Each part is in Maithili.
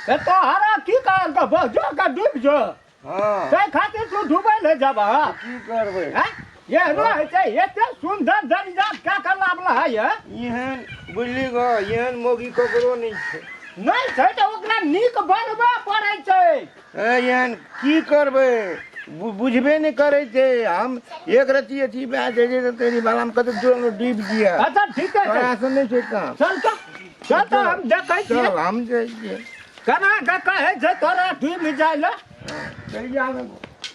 तऽ तोहरा की कहल जो के डूबि जो। हँ। ताहि खातिर तू डूबै लए जबह। की करबै? हैं? एहनो होइ छै, एते सुन्दर जमींदार कए कऽ लाबल है ये? एहन बुझली गो, एहन मौगी ककरो नहि छै। नहि छै तऽ ओकरा नीक बनबऽ पड़ै छै। ए, एहन की करबै, बुझबे नहि करै छै। हम एक रत्ती अथी भए जाइ छै तऽ तेरी भालामे कते दूर डूबि जिया। अच्छा ठीके छै। तोरा से नहि छै काम। चल तऽ, चल तऽ हम देखै छियै। चल हम जाइ छियै। केना कऽ कहै छै तोरा डूबि जाइ लए? चलि जा ने।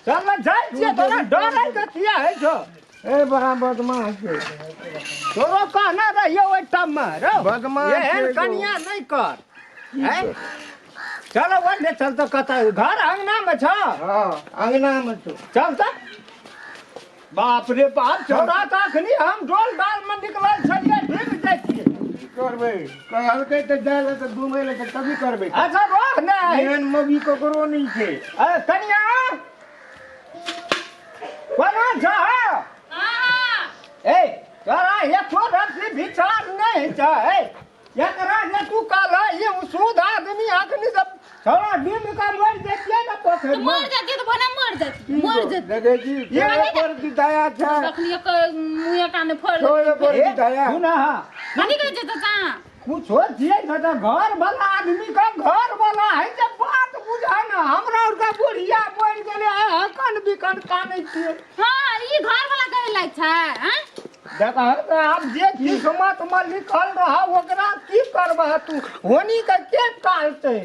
चल ने, जाइ छियै, तोरा डरै के किया होइ छौ? ए बड़ा बदमाश छै। तोरो कहने रहियौ ओहि टाइममे रौ, बदमाश एहन छै कनिया नहि कर। हैं? चल ओन्ने चल तऽ, कतऽ घर अङ्गनामे छ? हँ, अङ्गनामे छौ। चल तऽ। बाप रे बाप, छौड़ा तऽ अखनी हम डोल डाल मे निकलल छलियै, डूबि जाइ छियै। की करबै, कहलकै तऽ जाइ लए तऽ डूबै लए तऽ कभी करबै। अच्छा रोह ने। एहन मौगी ककरो नहि छै। ए, कनिया कोना छ? ए तोरा एको रत्ती विचार नहि छै? एकरा जे तू कहल ई शुद्ध आदमी अखनी सब छौड़ा डूबि कऽ मरि जैतियै ने पोखरि तऽ मे। मर जाती तऽ भने मर जाती, मर जाती। देखै छी तोरे पर दया छै। तखनी एक मुँहे काने फोड़। तोरे पर ए, दया। सुन अहाँ। कनी कहै छै चाचा? कुछो छियै ने तऽ घर वाला आदमी के घर वाला है जे बात बुझा ने। हमरा आर के बुढ़िया बढ़ि गेलै, आइ हकन बिकन कानै छियै। हँ, ई घर वाला कहै लायक छै? आँय? देखह तऽ आब जे किस्मत मे लिखल रह ओकरा की करबह तू? होनी के के टालतै?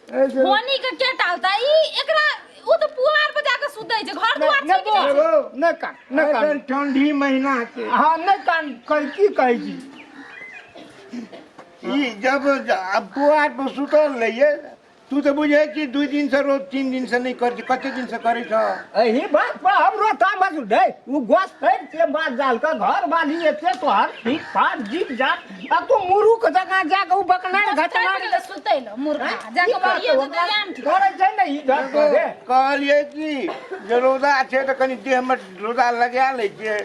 होनी के के टालतै? ई एकरा ओ तऽ पुआर पर जाके सुतै छै, घर दुआर छै कि नहि छै? नहि कान, नहि कान। एखन ठंडी महीना छै। हँ, नहि कान। कहै की कहै छी? ई जब आब पुआर पर सुतल रहियै, तू तऽ बुझै छी 2 दिन से रोज 3 दिन से नहि करै छी, कते दिन से करै छह? एही बात पर हमरो तामस उठै। ओ गोस फेर से बात जाल के घर वाली एते तोहर ठीक ठाक जीत जात आ तू मुरुख जकाँ जाके ओ बकनार घटना सुतै ल मूर्खा जाके मरिए जेतै आम ठीक करै छै ने ई घर करे। कहलियै कि जे रौदा छै तऽ कनि देहमे रौदा लगा लै छियै,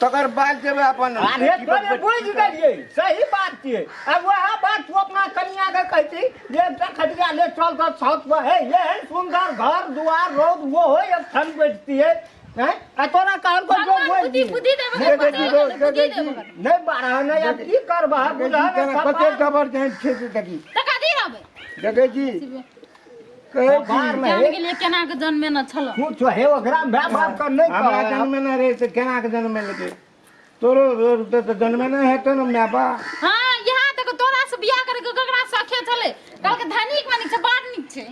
तकर बाद जेबै अपन। अरे तोरे बुझि गेलियै, सही बात छियै। आ वएह बात तू अपना कनिया के कहती जे एकटा खटिया ले चल तऽ छत पर। हे, एहन सुन्दर घर दुआर, रौद वो हो एक ठन बैठतियै हैं? आ तोरा कहलको जो भगवान बोल बुद्धि दिए। बुद्धि देबे देखै के छी रोज, बुद्धि देखै छी। देबे के। नहि बारह नहि, आब की करबह बुझह ने। कते जबरदस्त छै से देखी। तऽ कथी रहबै? देखै छी, कहै छी। बाहर मे जान गेलियै केना के जन्मे न छल। कुछ हे ओकरा माय बाप के नहि हमरा कहै। जन्मे नहि रहै तऽ केना के जन्मे लेतै? तोरो तऽ जन्मे नहि हेतौ ने माय बाप। हाँ, यहाँ तक तोरा से बियाह करे के ककरा सखे छलै? कहलकै धनिक मनिक छै, बड़ नीक छै।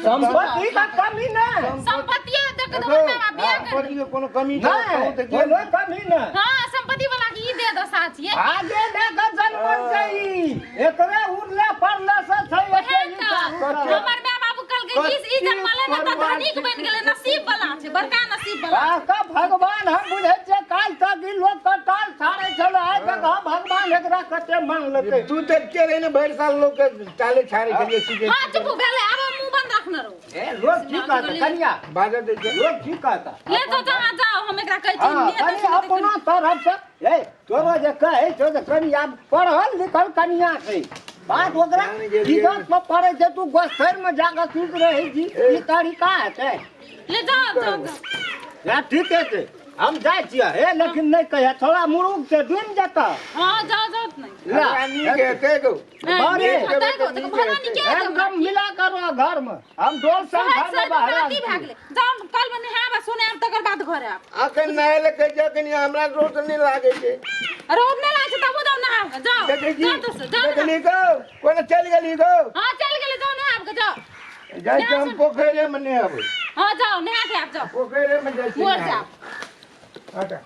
संपत्ति का कमी नहि। संपत्ति देख के तोहर माय बाप बियाह कर। संपत्ति के कोनो कमी छै? नहि। कहू तऽ जे कोनो कमी नहि। हाँ, संपत्ति वाला के ई दे दशा छियै। आगे ले के जनमल छै ई, एकरे उड़ले पड़ले से छै एते ओहे ई तऽ चारू। हमर माय बाबू कहलकै कि ई जनमलै ने तऽ धनिक बनि गेलै, नसीब वाला छै, बड़का नसीब वाला। का भगवान, हम बुझै छियै काल्हि तक ई लोक के टाल छाड़ै छलै, आइ तक हम भगवान एकरा कते मानलकै। तू तऽ के रही ने भरि साल लोक के टाले छाड़ै छलियै सीखे। हाँ, चुप भेलै, आब मुंह बंद रखने रहू। ए लोक की कहता कनिया? बाजऽ दै छै। लोक की कहता? ले तो जहाँ जाओ, हम एकरा कहै छी। हाँ, नहि कनि तऽ अपना तरफ से। ए तोरो जे कहै छौ जे कनिया पढ़ल लिखल कनिया छै, बात ओकरा विगत पर पड़ै छै। तू गोस्थर में जाके सुति रहै छी, ई तरीका हेतै? ले जाओ, जाओ जाओ। ना ठीके छै, हम जाइ छियै। हे, लेकिन नहि कहिया, थोड़ा मुरुख छै, डूबि जेतऽ। हाँ, जाओ जाओ। नहीं। ला, हमरा नीक हेतै गौ। बारे। नीक हेतै गौ, तऽ भला नीके हेतै। एकदम मिला कर रह घर में, हम डोल संग सहज घर में सहज बाहर राति भए गेलै। जाओ, कल में नहायब आ सुनायब, तकर बाद घर आयब। अखन नहाय लए कहै छै, अखन हमरा रोड नहि लागै छै। रौद नहि लागै छै तबो जाओ नहायब के, जाओ। देखै छी। जाओ तऽ से, जाओ नहायब। देखली गौ, कोना चलि गेली गौ? हाँ, चलि गेलै, जाओ नहायब के, जाओ। जाइ छी हम पोखरिमे नहेबै। हाँ, जाओ, नहा के आयब, जाओ। पोखरिमे जाइ छी मर नहाय। जाओ। अच्छा।